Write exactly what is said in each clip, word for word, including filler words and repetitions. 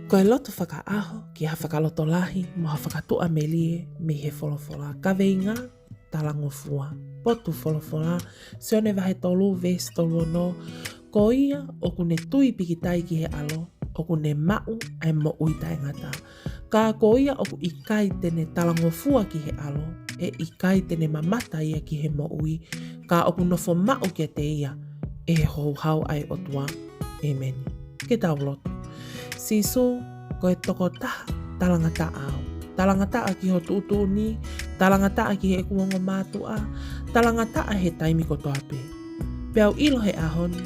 Ko e lotu fakaʻaho ki ha fakalotolahi mo ha fakatuʻamelie mei he folofola. Kaveinga: talangofua. Potu folofola: Sione vahe tolu veesi tolu ono. Ko ia ʻoku ne tui pikitai ki he ʻAlo, ʻoku ne maʻu ʻa e moʻui taʻengata. Ka ko ia ʻoku ʻikai te ne talangofua ki he ʻAlo, ʻe ʻikai te ne mamata ia ki he moʻui, ka ʻoku nofo maʻu kiate ia ʻe he houhau ʻa e ʻOtua. ʻĒmeni. Ke tau lotu. Sīsū, ko e tokotaha talangataʻa au. Talangataʻa ki ho tuʻutuʻuni, talangataʻa ki heʻeku ongo mātuʻa, talangataʻa he taimi kotoa pē. Pea u ʻilo he ʻaho ni,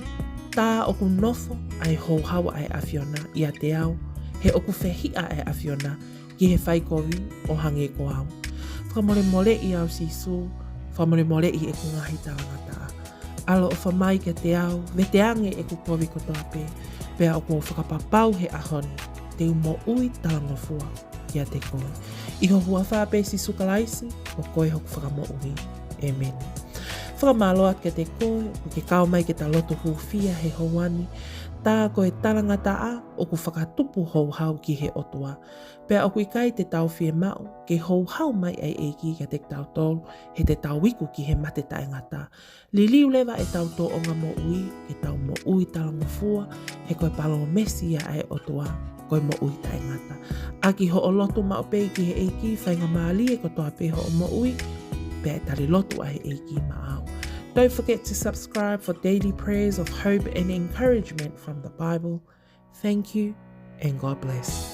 tā ʻoku nofo ʻa e houhau ʻa e ʻAfiona ʻiate au, he ʻoku fehiʻa ʻa e ʻAfiona ki he fai kovi ʻo hangē ko au. Fakamolemoleʻi au, Sīsū, fakamolemoleʻi ʻeku ngaahi talangataʻa. ʻAloʻofa mai kiate au, veteange ʻeku kovi kotoa pē, pea ʻoku ou fakapapau he ʻaho ni te u moʻui talangofua kiate koe. ʻI ho huafa pē, Sīsū Kalaisi, ʻoku ko koe hoku Fakamoʻui. ʻĒmeni. Fakamālō atu kiate koe ʻoku ke kau mai ke ta lotu hūfia he houa ni. Tā ko e talangataʻa ʻoku fakatupu houhau ki he ʻOtua. Pea ʻoku ʻikai te tau fiemaʻu ke houhau mai ʻa e ʻEiki kiate kitautolu, he te tau iku ki he mate taʻengata. Liliu leva ʻetau tōʻonga moʻui ke tau moʻui talangofua, he ko e palōmesi ia ʻa e ʻOtua, ko e moʻui taʻengata. ʻAki hoʻo lotu maʻu pē ki he ʻEiki, faingamālie kotoa pē hoʻo moʻui, pea ʻe tali lotu ʻa e ʻEiki maʻau. Don't forget to subscribe for daily prayers of hope and encouragement from the Bible. Thank you and God bless.